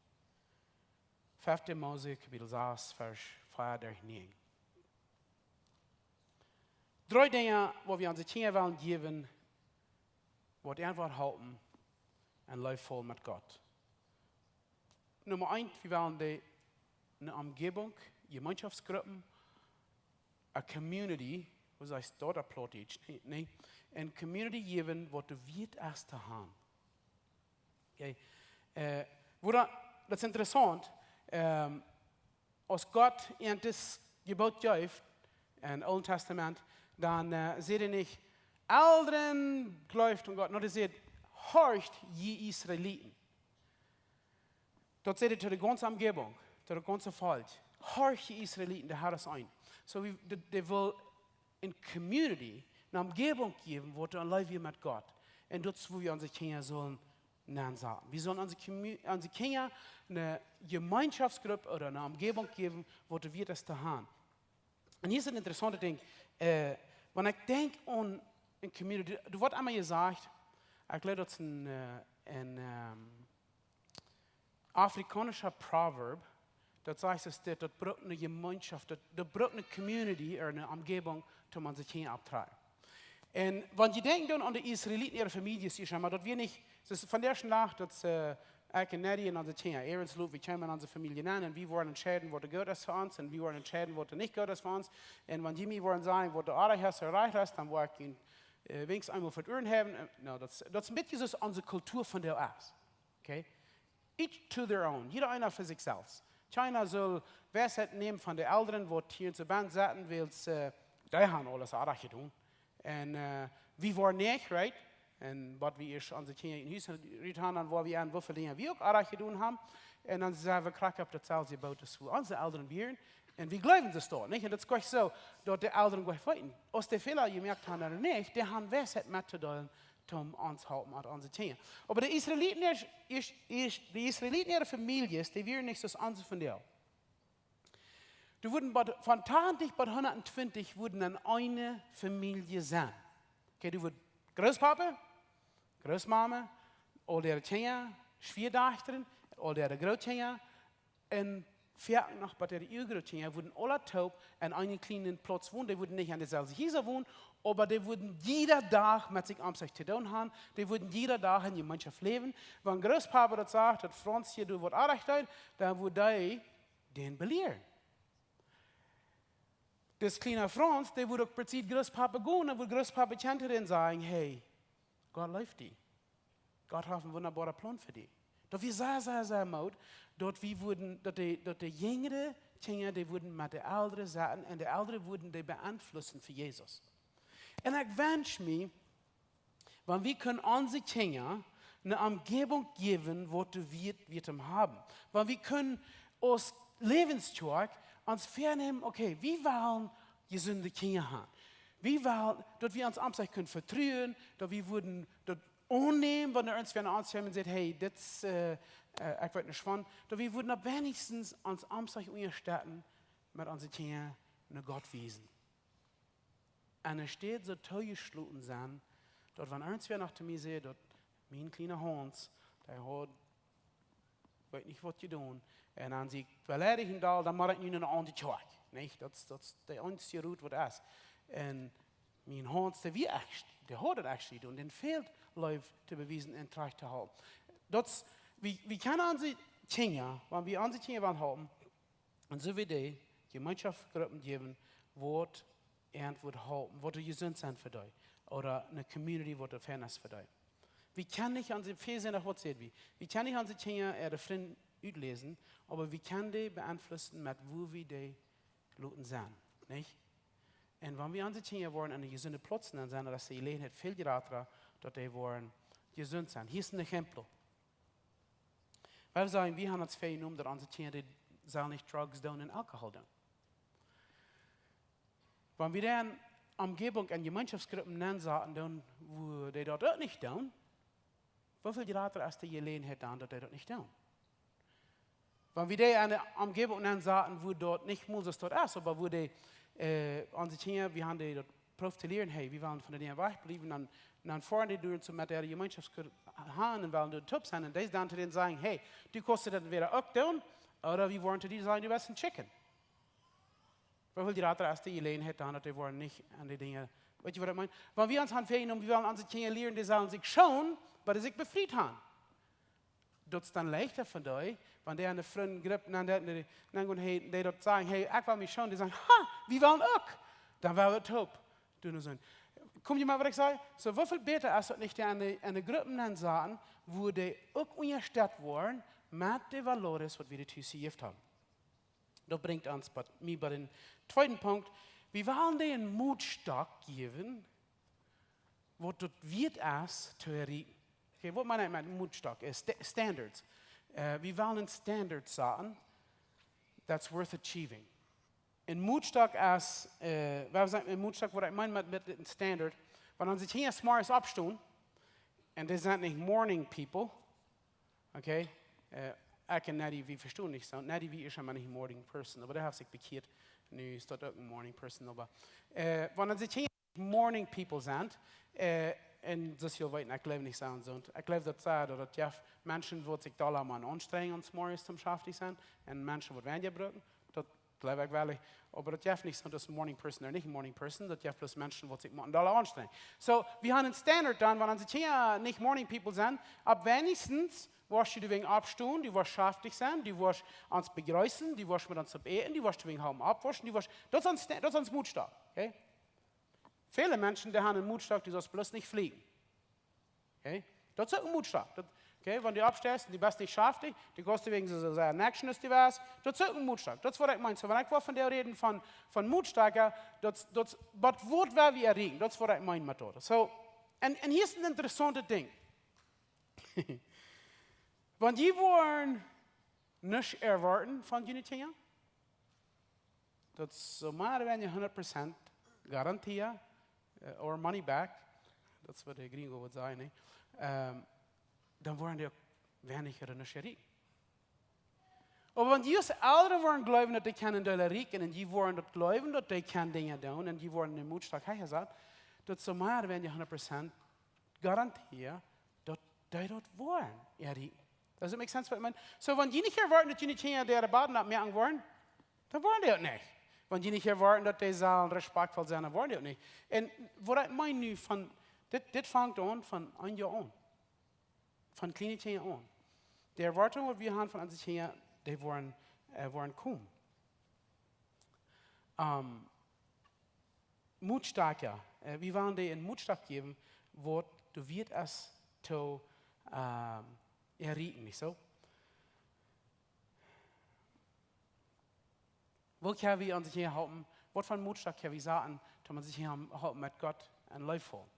Fefte Mose, Kapitel sas, Varsch vea derch näajen. Dree Dinja, waut wie onse Kjinja wellen jäwen, waut an woat halpen en Leew faulen met Gott. Numma eent, wie wellen dee eene Omjäwunk, Jemeenschoftgruppen, a community, woo sajchst du daut opp Plautdietsch? Nä, nä. Eene Community jäwen, waut doa wieet es to haben. Okay. Äh, woo daut, daut es interessaunt, ähm, aus Gott an daut Jeboot jeef, em Oolen Tastament, dan, äh, säd hee nich: "Elren, jleeft aun Gott." Nä, hee säd: "Horcht, jie Israeliten." Daut säd hee to de gaunze Omjäwunk, to daut gaunze Volkj: "Horcht, jie Israeliten, de Herr es eent." Soo, wie, dee, dee well eene Community, eene Omjäwunk jäwen, waut doa en Leew wia met Gott. Un daut es, woo wie onse Kjinja sellen nensaten. Wie sellen onse Commu-, onse Kjinja eene Jemeenschoftgrupp ooda eene Omjäwunk jäwen, waut doa wieet es to haben. Un hia es een interessauntet Dinkj. Äh, wan ekj denkj aun eene Community, doa woat emol jesajcht, ekj jleew, daut es een, äh, een, ähm, afrikaunischa Proverb, daut sajcht, es dit, daut brukt eene Jemeenschoft, daut, daut brukt eene Community ooda eene Omjäwunk, om onse Kjinja opptotrakjen. Un wan jie denkjen dan aun de Israeliten äare Famieljes, jie, saj mau, daut wia nich, daut es vondoag dän Dach, daut, äh, ekj un Neddy un onse Kjinja, Aarons Lot, wie kjeemen en onse Famielje nenn un wie woaren entscheiden, waut goot es fa ons un wie woaren entscheiden, waut nich goot es fa ons. Un wan jie mie woaren sajen, waut oajch es ooda rajcht es, dan woa ekj junt, äh, weens eemol fa daut Uaren haben. Äh, nä, daut es, daut es een bät soo aus onse Kultua vondoag es. Okay? Each to their own. Jieda eena fa sikj selfst. Kjeena saul Weisheit nämen von de Elren, waut hia en de Bänk sitten, wiels, äh, dee haben aules rajcht jedonen. Un, äh, wie woaren nich, right? Un waut wie ieescht onse Kjinja em Hus haben, dan woaren wie aun, woo väl Dinja wie uk rajcht jedonen haben. Un dan sent wie krakjt opp daut selwje Boot aus wua onse Elren wieren. Un wie jleewen daut doch, nich? Un daut es krakjt soo, daut de Elren krakjt weeten, aus dee Fäla jemoakt haben ooda nich, dee haben Weisheit mettodeelen om ons halpen met onse Kjinja. Oba de Israeliten, ieescht, ieescht, ieescht, de Israeliten äare Famieljes, dee wieren nich soo aus onse vondoag. Doa wudden bie, von tachentich bie hundatentwintich wudden en eene Famielje sennen. Okay, doa wudd Grootpapa, Grootmama, aul äare Kjinja, Schwiadajchta, aul äare Grootkjinja, un foaken noch bie äare Uagrootkjinja wudden aula toop en eenen kjlienen Plauz wonen. Dee wudden nich en deeselwje Hiesa wonen, oba dee wudden jieda Dach met sikj om sikj to doonen haben. Dee wudden jieda Dach en Jemeenschoft läwen. Wan Grootpapa daut sach, daut Franz hia doa waut oajch deed, dan wudd hee dän belieren. Dis kjliena Franz, dee wudd uk präzis Grootpapa gonen, dan wudd Grootpapa kjant dän sajen: "Hey, Gott leeft die. Gott haft een wundaboaren Plon fa die." Daut wia sea, sea, sea moot, daut wie wudden, daut de, daut de jinjre Kjinja, dee wudden met de Elren sennen un de Elren wudden dee beeinflussen fa Jesus. Un ekj wensch mie, wan wie kunnen onse Kjinja eene Omjäwunk jäwen, waut dee wieet, wieet om haben. Wan wie kunnen aus Läwensjoak ons väanämen, okay, wie wellen jesunde Kjinja haben. Wie wellen, daut wie ons om sikj kunnen vetruen, daut wie wudden daut aunnämen, wan irjentwäa no ons kjemt un sajcht: "Hey, dit, äh, äh, ekj weet nich von." Daut wie wudden opp weinichstens ons om sikj unjastetten met onse Kjinja no Gott wiesen. Un enne Städ soo toojeschloten sennen, daut wan irjentwäa noch to mie säd, daut mien kjliena Hauns, dee haud, weet nich waut jedonen, un dan sie ekj beleidicht un aul, dan mott ekj nu no eene aundre Kjoakj. Nich? Daut, daut es de eensje Rot waut es. Un mien Hauns, dee wia ieescht, dee haud daut ieescht jedonen, dän fält Leew to bewiesen un trigj to hoolen. Daut es, wie, wie kjennen onse Kjinja, wan wie onse Kjinja wellen halpen, un soo wie dee Jemeenschoftgruppen jäwen, waut an wudd halpen, waut dee jesunt sent fa dee, ooda eene Community, waut dee fein es fa dee. Wie kjennen nich onse, wie sent noch waut säd wie, wie kjennen nich onse Kjinja äare Frind utläsen, oba wie kjennen dee beeinflussen met woo wie dee loten sennen, nich? Un wan wie onse Kjinja woaren en een jesunden Plauz sennen, dan es de Jeläajenheit väl jrata, daut dee woaren jesunt sennen. Hia es een Exempel. Wie sajen, wie haben ons väajenomen, daut onse Kjinja, dee sellen nich Drugs doonen un Alkohol doonen. Wan wie dan Omjäwunk en Jemeenschoftgruppen nensaten, dan, wua dee daut uk nich doonen, woo väl jrata es de Jeläajenheit dan, daut dee daut nich doonen? Wan wie dee en eene Omjäwunk nensaten, wua daut nich mol soo es, oba wua dee, äh, onse Kjinja, wie haben dee daut proowt to lieren, hey, wie wellen von de Dinja wajchbliewen, dan, dan foaren dee doa soo met äare Jemeenschoftgrupp han un wellen doa toop sennen. Un dee dan to dän sajen: "Hey, du kaust daut entwäda uk doonen, ooda wie woaren to die sajen, du best een Chicken." Woo väl jrata es de Jeläajenheit dan, daut dee woaren nich aun dee Dinja, weet jie waut ekj meen? Wan wie ons han väajenomen, wie wellen onse Kjinja lieren, dee sellen sikj schoonen, wiels dee sikj befriet haben. Daut es dan leichta fa dee, wan dee aun de Frindjegrupp, aun de, aun de, aun de, hey, dee daut sajen: "Hey, ekj well mie schoonen." Dee sajen: "Ha, wie wellen uk." Dan woa wie toop doonen soo. Kom jie mol, waut ekj saj? Soo, woo väl bäta es daut nich, dee aun de, aun de Gruppen nensaten, wua dee uk unjastett woaren met de valores, waut wie dee tus jejäft haben? Daut brinjt ons bie, mie bie dän tweeden Punkt. Wie wellen dee een Motstock jäwen, waut daut wieet es to erreichen. Okay, waut meen ekj met Motstock? Es sta-, standards. Äh, wie wellen een Standard saten, that's worth achieving. Een Motstock es, äh, wie sajen een Motstock, waut ekj meen met, met een Standard. Wan onse Kjinja zemorjes oppstonen, un dee sent nich morning people, okay? Äh, ekj un Neddy, wie vestonen nich soo. Neddy, wie es emma nich een morning person, oba dee haft sikj bekjieet. Nu es daut uk een morning person, oba, äh, wan onse Kjinja morning people sent, äh, un soo aus jie weeten, ekj jleew nich soo un soo. Ekj jleew daut soo, daut, daut jeft Menschen, waut sikj dolla motten aunstrenjen, zemorjes toom schaftich sennen, un Menschen, waut weinja brucken, daut jleew ekj werkjlich. Oba daut jeft nich soo, daut morning person ooda nich morning person, daut jeft bloos Menschen, waut sikj motten dolla aunstrenjen. Soo, wie haben een Standard dan, wan onse Kjinja nich morning people sent, opp weinichstens woascht du doawäajen oppstonen, du woascht schaftich sennen, du woascht ons bejreessen, du woascht met ons toop äten, du woascht doawäajen haben oppwauschen, du woascht, daut es ons Sta-, daut es ons Motstock, okay? Väle Menschen, dee haben een Motstock, du saust bloos nich flieejen. Okay? Daut es uk een Motstock. Daut, okay, wan du oppsteist un du best nich schaftich, du kaust doawäajen soo, soo, soo een Action aus du wieescht, daut es uk een Motstock. Daut es waut ekj meen. Soo, wan ekj woa von die räden von, von Motstocka, daut, daut, waut woat, woa wie erreichen? Daut es waut ekj meen met daut. Soo, un, un hia es een interessauntet Dinkj. Wan jie woaren nuscht erwoaten von june Kjinja, daut es soo mea ooda weinja hundat Prozent Garantie, äh, or money back, Daut es waut de Gringo wudd sajen, nich? Ähm, dan woaren dee uk weinich ooda nich rieekj. Oba wan jie aus Elren woaren jleewen, daut dee kjennen dolla rieekjen, un jie woaren daut jleewen, daut dee kjennen Dinja doonen, un jie woaren dän Moot stoakja saten, daut es soo mea aus jie hundat Prozent garantieet, daut dee daut woaren, jo, dee, does it make sense waut ekj meen? Soo, wan jie nich erwoaten, daut june Kjinja de Baden oppmoaken woaren, dan woaren dee daut nich. Wan jie nich erwoaten, daut dee sellen respakjtvoll sennen, dan woaren dee daut nich. Un waut ekj meen nu von, dit, dit fangt aun von een Joa aun. Von kjliene Kjinja aun. De Erwoatunk, waut wie haben von onse Kjinja, dee woaren, äh, woaren komen. Ähm, Moot stoakja. Äh, wie wellen dee een Moot stoakja jäwen, waut doa wieet es to, ähm, erreichen, nich soo? Woo kjenn wie onse Kjinja halpen? Waut fa Moot kjenn wie sajen, daut wie sikj halpen met Gott enn Leew faulen?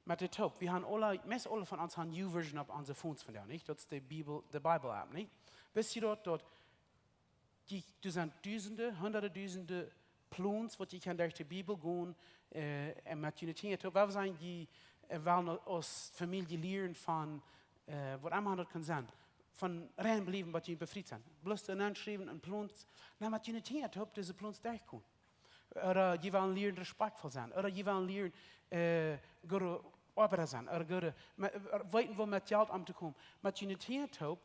Met de Toop. Wie haben aule, meist aule von ons haben YouVersion opp onse Phones vondoag, nich? Daut es de Bibel, de Bible App, nich? Wist jie daut, daut dee, doa sent dusende, hundade dusende Plons, waut jie kjennen derch de Bibel gonen, äh, un met june Kjinja toop. Wie sent, jie, äh, wellen aus Famielje lieren von, äh, waut emma daut kaun sennen. Von rein bliewen, waut jie befriet sent. Bloos doa nenschriewen un Plons, dan met june Kjinja toop dise Plons derchgonen. Ooda jie wellen lieren respakjtvoll sennen. Ooda jie wellen lieren, äh, goode Oabeida sennen. Ooda goode, me-, ooda weeten, woo met Jelt omtokomen. Met june Kjinja toop,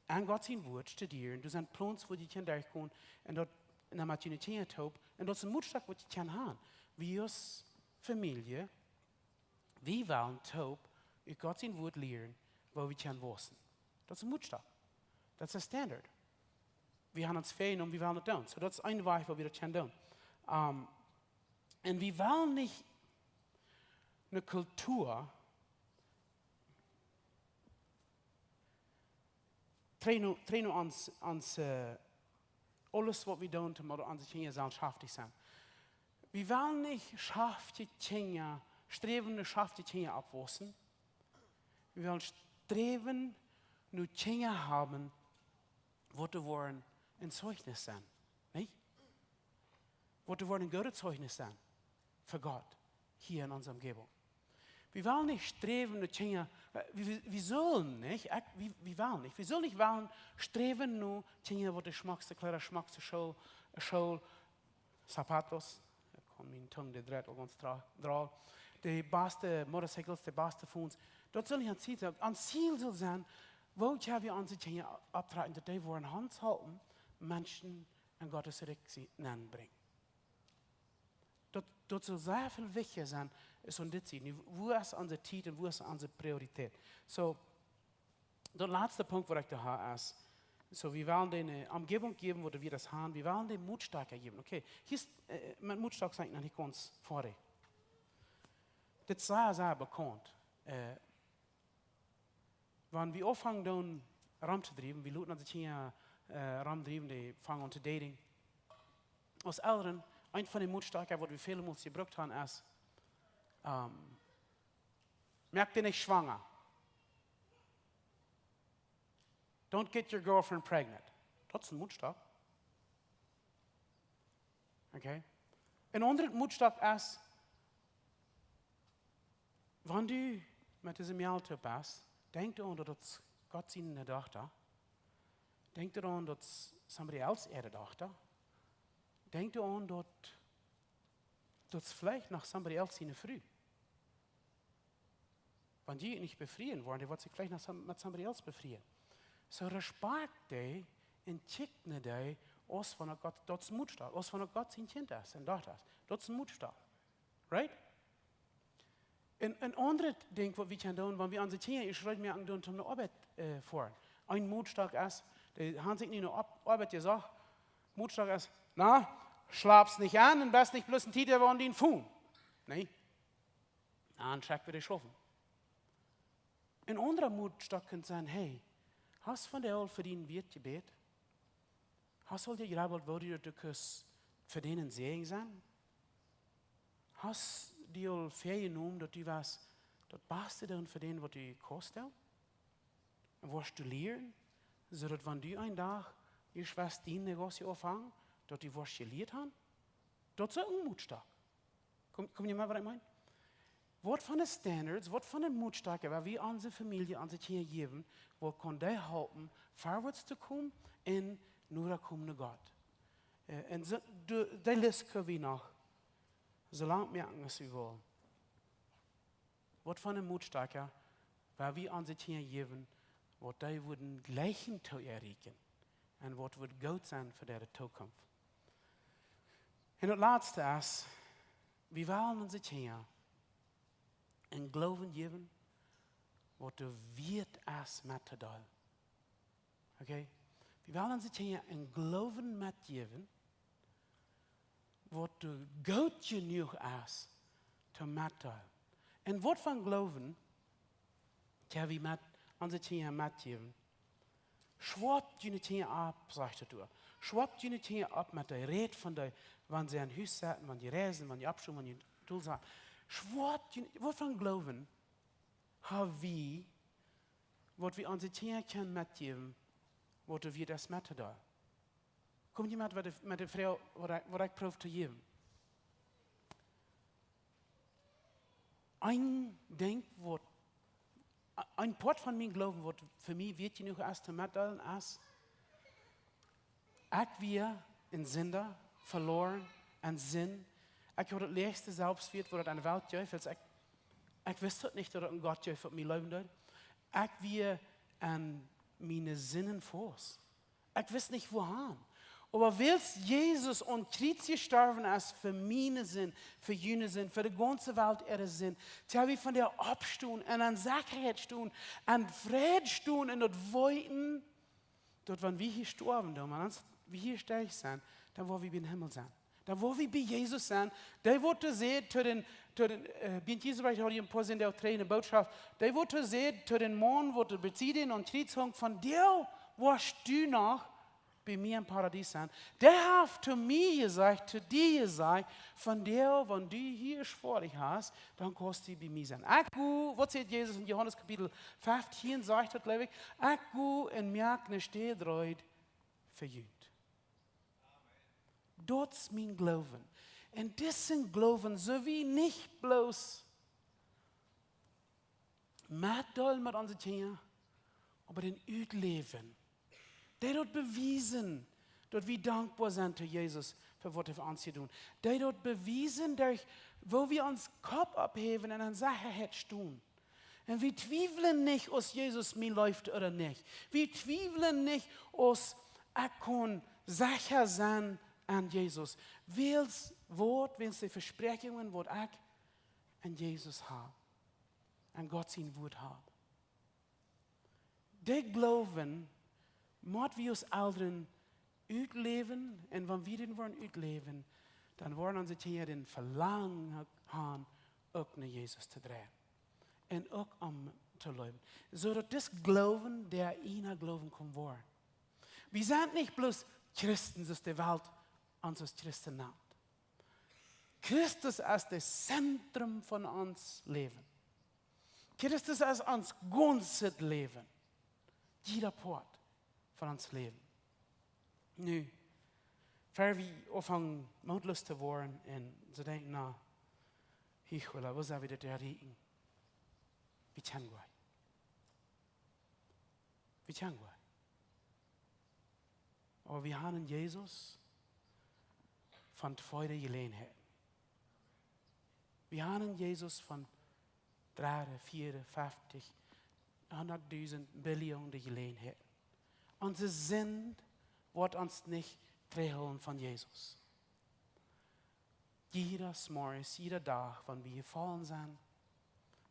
enn Gott sien Wort studieren. Doa sent Plons, woo jie kjennen derchgonen. Un daut, un dan met june Kjinja toop. Un daut es een Moot, waut jie kjennen haben. Wie aus Famielje, wie wellen toop ut Gott sien Wort lieren, woo wie kjennen wausen. Daut es een Moot. Daut es een Standard. Wie haben ons väajenomen, wie wellen daut doonen. Soo, daut es een Wajch, woo wie daut kjennen doonen. Ähm, un wie wellen nich eene Kultua, trigj no, trigj no ons, ons, äh, aules, waut wie doonen, om onse Kjinja sellen schaftich sennen. Wie wellen nich schaftje Kjinja, sträwen no schaftje Kjinja oppwausen. Wie wellen sträwen no Kjinja haben, waut doa woaren een Zeichnis sennen, nich? Waut doa woaren een goodet Zeichnis sennen fa Gott hia enn onse Omjäwunk. Wie wellen nich sträwen no Kjinja, äh, wie, wie, wie sellen nich, ekj, wie, wie wellen nich, wie sellen nich wellen sträwen no Kjinja, waut de schmockste Kjleeda, schmockste School, School, zapatos, ekj kaun miene Tung, dee dreit aul gaunz dra-, droll, de baste Motorcycles, de baste Phones. Daut saul nich ons Ziel sennen. Ons Ziel saul sennen, woo kjenn wie onse Kjinja opptrakjen, daut dee woaren Haunt halpen, Menschen enn Gott sien Rikj nenn brinjen. Daut, daut saul sea väl wichtja sennen aus aun dit Ziel. Nu, woo es onse Tiet un woo es onse Priorität? Soo, daut latste Punkt, waut ekj doa hab, es, soo, wie wellen dee, äh, Omjäwunk jäwen, wua wie daut haben. Wie wellen dee Moot stoakja jäwen. Okay, hia es, äh, met Moot stoakja sie ekj noch nich gaunz foadich. Dit es sea, sea bekaunt. Äh, wan wie aunfangen doonen romtodriewen, wie loten onse Kjinja, äh, romdriewen, dee fangen aun to dating. Aus Elren, eent von de Moot stoakja, waut wie väle Mol jebrukt haben, es, ähm, moak dee nich schwanga. Don't get your girlfriend pregnant. Daut es een Moot stoakja. Okay? Een aundret Moot stoakja es, wan du met dise Mejal best, denkj doaraun, daut daut Gott siene Dochta. Denkj doaraun, daut somebody else äare Dochta. Denkj doaraun, daut, daut veleicht noch somebody else siene Fru. Wan dee nich befrieen woaren, dee woat sikj veleicht noch some-, met somebody else befrieen. Soo respakjt dee un kjikjt no dee, aus wan daut Gott, daut es Moot stoakja, aus wan daut Gott sien Kjint es un Dochta es. Daut es een Moot stoakja. Right? Een, een aundret Dinkj, waut wie kjennen doonen, wan wie onse Kjinja ieescht reed moaken doonen, om no Oabeit, äh, foaren. Een Moot stoakja es, dee haben sikj nu no Oab-, Oabeit jesajcht, Moot stoakja es, na, schlapst nich aun un best nich bloos eene Tiet äwa aun dien Phone. Nä? Dan check wie de Schaufen. Een aundra Moot stoakja kaun sennen, hey, hast du vondoag aul fa dien Wieet jebät? Hast du aul jegrabbelt, woo du daut kaust fa dän een Säajen sennen? Hast du aul väajenomen, daut du woascht daut Baste doonen fa dän, waut du kaust doonen? Un woascht du lieren, soo daut wan du een Dach ieescht woascht dien Negocio aunfangen, daut du woascht jelieet haben? Daut es een Moot stoakja. Kom, kom jie met, waut ekj meen? Waut von de Standards, waut von de Motstakja, wua wie onse Famielje, onse Kjinja jäwen, waut kaun dee halpen, verwoats to komen un noda komen no Gott? Äh, un soo, de, dee List kjenn wie noch soo lang moaken aus wie wellen. Waut von de Motstakja, wua wie onse Kjinja jäwen, waut dee wudden jlikjen to erreichen un waut wudd goot sennen fa de Zukunft. Un daut latste es, wie wellen onse Kjinja een Gloowen jäwen, waut doa wieet es met to deelen. Okay? Wie wellen onse Kjinja een Gloowen metjäwen, waut doa goot jenuach es to metdeelen. Un waut von Gloowen kjenn wie met onse Kjinja metjäwen? Schwoapt june Kjinja opp, sajcht daut doa. Schwoapt june Kjinja opp met dee, rät von dee, wan see aun Hus setten, wan dee reisen, wan dee oppstonen, wan dee tol sennen. Schwoapt june, waut von Gloowen ha wie, waut wie onse Kjinja kjennen metjäwen, waut doa wieet es met to deelen? Kjemt jie met, met de, met de Froag, waut ekj, waut ekj proow to jäwen? Een Dinkj, waut, een Poat von mien Gloowen, waut fa mie wieet jenuach es to metdeelen, es, ekj wia een Sinda, veloaren, enn Sind. Ekj haud daut läachste Selfstwieet, waut daut aun de Welt jeef, wiels ekj, ekj wist daut nich, daut et een Gott jeef, waut mie leewen deed. Ekj wia aun miene Sinden faust. Ekj wist nich, wua han. Oba wiels Jesus aum Kjriez jestorwen es fa miene Sind, fa june Sind, fa de gaunze Welt äare Sind, daut wie vondoag oppstonen un enn Sechaheit stonen, enn Fräd stonen un daut weeten, daut wan wie hia stoawen, dan, wan ons, wie hia stoawen sent, dan woa wie biem Himmel sennen. Dan woa wie bie Jesus sennen. Dee waut doa säd to dän, to dän, äh, bie Jesus, wua ekj haud een poa Sindach trigj eene Bootschoft. Dee waut doa säd to dän Maun, waut doa bie Sied aum Kjriez hunk, vondoag woascht du noch bie mie em Paradies sennen. Dee haft to mie jesajcht, to die jesajcht, vondoag, wan du hia schwoa hast, dan kaust du bie mie sennen. Ekj go, waut sajcht Jesus enn Johanes Kapitel feftieen, sajcht daut, jleew ekj, ekj go un moak eene Städ reed fa junt. Daut es mien Gloowen. Un disen Gloowen sell wie nich bloos metdeelen met onse Kjinja, oba dän utläwen. Dee daut bewiesen, daut wie dankboa sent to Jesus fa waut hee fa ons jedonen. Dee daut bewiesen derch, woo wie ons Kopp opphäwen un enn Sechaheit stonen. Un wie twiewlen nich, aus Jesus mie leeft ooda nich. Wie twiewlen nich, aus ekj kaun secha sennen aun Jesus. Wiels waut, wiels de Vespräakjungen, waut ekj aun Jesus hab, aun Gott sien Wuat hab. Dän Gloowen mott wie aus Elren utläwen, un wan wie dän woaren utläwen, dan woaren onse Kjinja dän Velangen han, uk no Jesus to dreien. Un uk am to leewen. Soo daut dis Gloowen dän eenen Gloowen kaun woaren. Wie sent nich bloos Christen, soo aus de Welt ons aus Christen nant. Christus es daut Zentrum von ons Läwen. Christus es ons gaunzet Läwen. Jieda Poat von ons Läwen. Nu, ver wie aunfangen mootloos to woaren un to denkjen, na, hia, woo sell wie daut erreichen? Wie kjennen goa. Wie kjennen goa. Oba wie haben Jesus von tweede Jeläajenheit. Wie haben Jesus von dredde, vieede, feftich, hundatdusent, Billionen Jeläajenheiten. Onse Sind woat ons nich trigjhoolen von Jesus. Jieda Morjes, jieda Dach, wan wie jefollen sent,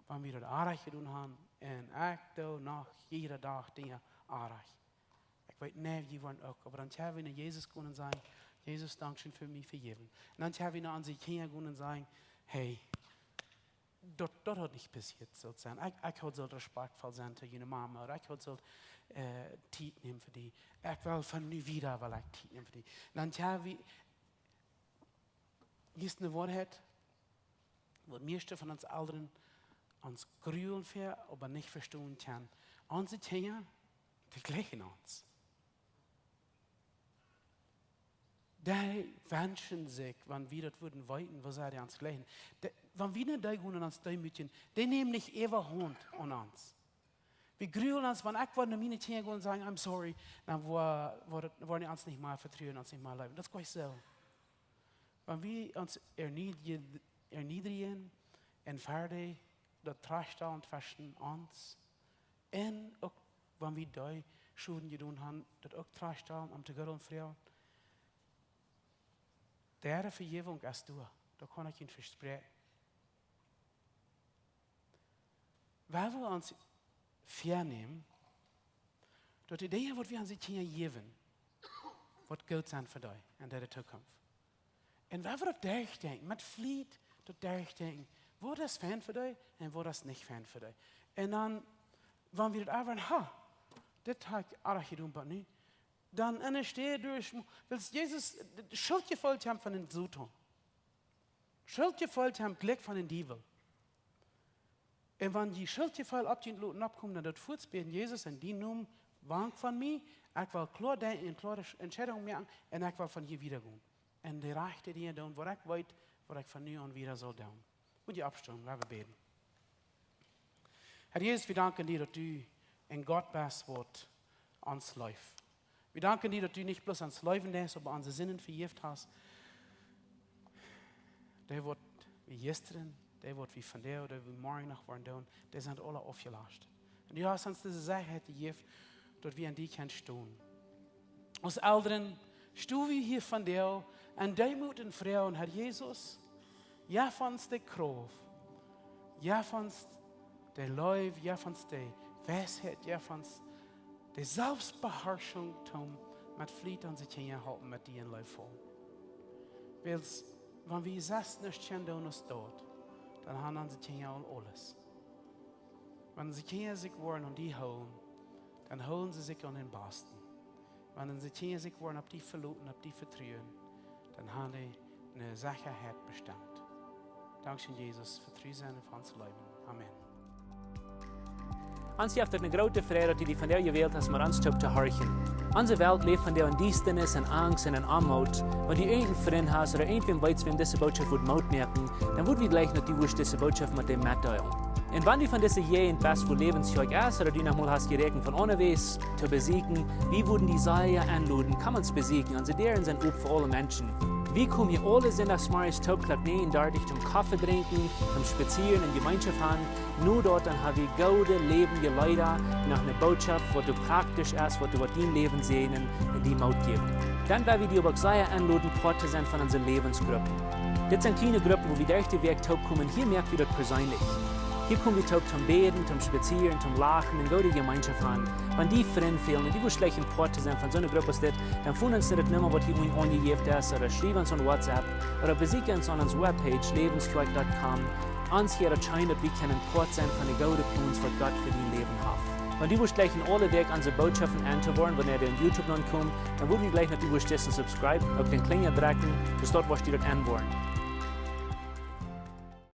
wan wie daut oajet jedonen haben, un ekj doo noch jieda Dach Dinja oajet. Ekj weet nich, woo woaren uk, oba dan kjenn wie no Jesus gonen un sajen, Jesus, dankscheen fa mie vejäwen. Un dan kjenn wie no onse Kjinja gonen un sajen, hey, daut, daut haud nich passieet sult sennen. Ekj, ekj haud sult respektvoll sennen to june Mama, ooda ekj haud sult, äh, Tiet nämen fa die. Ekj well von nu wieda, well ekj Tiet nämen fa die. Dan kjenn wie, hia es eene Woarheit, waut mieeschte von ons Elren ons grulen ver, oba nich vestonen kjennen. Onse Kjinja, dee jlikjen ons. Dee wenschen sikj, wan wie daut wudden weeten, woo see dee ons jlikjen. Dee, wan wie no dee gonen un ons deemootjen, dee nämen nich äwahaunt aun ons. Wie grulen ons, wan ekj woa no miene Kjinja gonen un sajen, "I'm sorry", dan woa-, woaren, woaren dee ons nich mea vetruen, ons nich mea leewen. Daut es goanich soo. Wan wie ons erniedrigen, erniedrigen un ver dee daut trajchtstalen tweschen ons, un uk wan wie dee Schoden jedonen haben, daut uk trajchtstalen, om to Gott om Fräd. Dee Vejäwunk es doa, daut kaun ekj junt vespräakjen. Wan wie ons väanämen, daut dee Dinja, waut wie onse Kjinja jäwen, woat goot sennen fa dee un fa de Tookunft. Un wan wie daut derchdenkjen, met Fliet daut derchdenkjen, waut es fein fa dee un waut es nich fein fa dee. Un dan, wan wie daut äwa haben, dit hab ekj oajch jedonen, oba nu, dan enne Städ derch, wiels Jesus, Schuldjefeel kjemt von dän Soton. Schuldjefeel kjemt jlikj von dän Diewel. Un wan jie Schuldjefeel opp junt loten oppkomen, dan doot fuaz bäden: "Jesus, en dienen Nomen, wank von mie, ekj well kloa denkjen un kloare Entscheidungen moaken un ekj well von hia wieda gonen un de rajchte Dinja doonen, waut ekj weet, waut ekj von nu aun wieda saul doonen." Woa wie oppstonen, woa wie bäden. Herr Jesus, wie danken die, daut du een Gott best, waut ons leeft. Wie danken die, daut du nich bloos ons leewen deist, oba onse Sinden vejäft hast. Dee, waut wie jistren, dee, waut wie vondoag, dee, waut wie morjen noch woaren doonen, dee sent aula aufjelascht. Un du hast ons dise Sechaheit jejäft, daut wie aun die kjennen stonen. Aus Elren sto wie hia vondoag un dee motten froagen: "Herr Jesus, jeff ons de Krauft, jeff ons de Leew, jeff ons de Weisheit, jeff ons de Selfstbeharschunk, om met Fliet onse Kjinja halpen met die en Leew faulen." Wiels, wan wie selfst nuscht kjennen doonen aus daut, dan haben onse Kjinja aul aules. Wan onse Kjinja sikj woaren aun die hoolen, dan hoolen see sikj aun dän Basten. Wan onse Kjinja sikj woaren opp die veloten, opp die vetruen, dan haben dee eene Sechaheit bestemt. Dankscheen, Jesus, fa tru sennen un fa ons Läwen. Amen. Ons jeft et eene groote Freid, daut du die vondoag jewält hast, met ons toop to horchen. Onse Welt läft vondoag en Diestanis, en Angst un en Oamoot. Wan du irjent een Frint hast ooda irjentwäm weetst, wäm dise Bootschoft wudd Moot moaken, dan wudd wie jleichen, daut du wurscht dise Bootschoft met däm metdeelen. Un wan du von dise Jäajent best, wua Läwens Kjoakj es, ooda du noch mol hast jeräakjent von aundawäajes to besieekjen, wie wudden die sea enloden, komm ons besieekjen. Onse Däaren sent op fa aule Menschen. Wie komen hia aule Sindachsmorjes toop Klock näajen dartich toom Koffe drinkjen, toom spazieren un Jemeenschoft haben. No daut dan hab wie goode läwendje Leeda, noch eene Bootschoft, waut doa praktisch es, waut doa woat dien Läwen säajnen un die Moot jäwen. Dan well wie die oba uk sea enloden, Poat to sennen von onse Läwensgruppen. Dit sent kjliene Gruppen, wua wie derch de Wäakj toop komen. Hia moak wie daut perseenlich. Hia kom wie toop toom bäden, toom spazieren, toom lachen un goode Jemeenschoft haben. Wan die Frind fälen un du wurscht jleichen Poat to sennen von soone Grupp aus dit, dan foon ons no de Numma, waut hia unjen aunjejäft es, ooda schriew ons aun WhatsApp, ooda besieekj ons aun onse Webpage, läwens kjoakj dot com. Ons jeit daut scheen, daut wie kjennen Poat sennen von de goode Plons, waut Gott fa dien Läwen haft. Wan du wurscht jleichen aule Wäakj onse Bootschoften enn to woaren, wanea dee opp YouTube nopp komen, dan wudd wie jleichen, daut du wurscht disen subscribe, uk dän Klinja drekjen, soo daut du wurscht daut enn woaren.